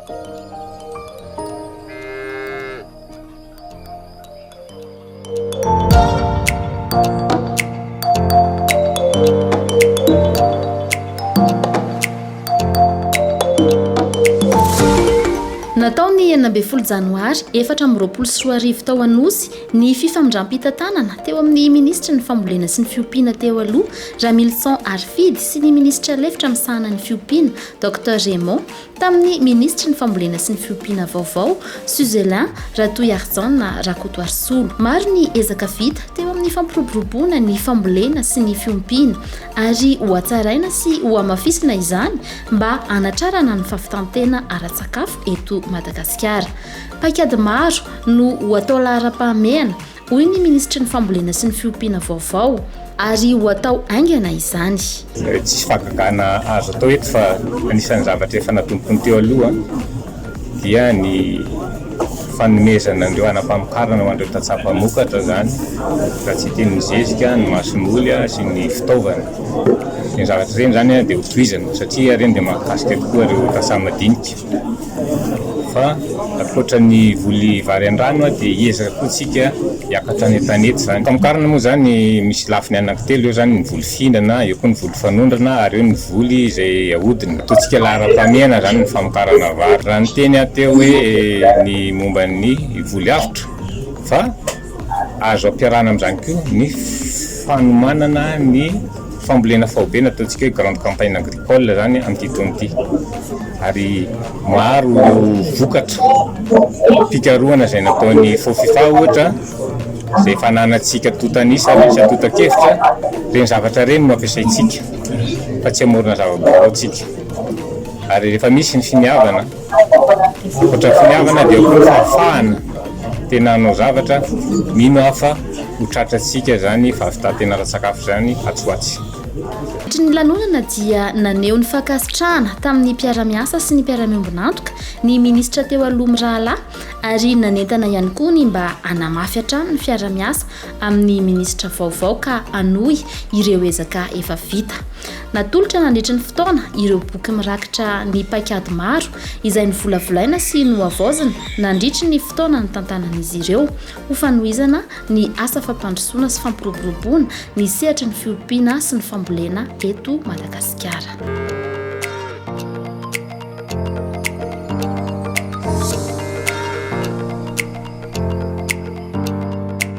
Natao ny 16 janoary 2024 tao Anosy ny fifamindram-pitantanana teo amin'ny minisitry ny fambolena sy ny fiompiana teo aloha Ramilison Harifidy sy ny minisitra lefitra misahana ny fiompiana Docteur Raymond Tamin'ny minisitry ny fambolena sy ny fiompiana vaovao, Suzelin Ratohiarijaona Rakotoarisolo. Maro ny ezaka vita teo amin'ny fampiroboroboana ny fambolena sy ny fiompiana ary hohatsaraina sy hohamafisina izany mba hanatrarana ny fahavitan-tena ara-tsakafo eto Madagasikara. Paikady maro no ho atao laharam-pahamehana hoy ny minisitry ny fambolena sy ny fiompiana vaovao, ary ho atao haingana izany. Tsisy fahagagana azo atao eto fa anisan'ny zavatra efa natomboky ny teo aloha dia ny fanomezana an'ireo hanam-pamokarana ho an'ireo tantsaha mpamokatra izany raha tsy hiteny ny zezika, ny masomboly sy ny fitaovana. Ireny zavatra ireny izany dia hotohizana satria ireny dia mahakasika tokoa ireo tantsaha madinika. Fa ankoatra ny voly vary an-drano dia hiezaka koa tsika hiakatra any an-tanety izany. Famokarana moa izany misy lafiny anankitelo, eo izany ny voly fihinana, eo koa ny voly fanondrana ary eo ny voly izay ahodina. Ataontsika laharam-pahamehana izany ny famokarana vary. Raha niteny aho teo hoe ny momba ny voly avotra fa azo ampiarahana amin'izany koa ny fanomanana ny fambolena faobe na ataontsika hoe grande campagne agricole izany amin'ity taona ity ary maro ireo vokatra fikarohana izay nataon'ny FOFIFA ohatra izay efa ananantsika antontan'isa sy antontan-kevitra, ireny zavatra ireny no ampiasaintsika fa tsy hamorona zava-baovao tsika ary rehefa misy ny finiavana Ankoatra ny finiavana dia ao koa ny fahafahana tena hanao zavatra, mino aho fa ho tratrantsika izany fahavitan-tena ara-tsakafo izany atsy ho atsy. Nandritry ny lanonana dia naneho ny fankasitrahana tamin'ny mpiara-miasa sy ny mpiara-miombon'antoka ny minisitra teo aloha mirahalahy ary nanentana ihany koa ny mba hanamafy hatrany ny fiara-miasa amin'ny minisitra vaovao ka hanohy ireo ezaka efa vita. Natolotra nandritry ny fotoana ireo boky mirakitra ny paikady maro izay novolavolaina sy nohavaozina nandritry ny fotoana nitantanan'izy ireo ho fanohizana ny asa fampandrosoana sy fampiroboroboana ny sehatry ny fiompiana sy ny fambolena eto Madagasikara.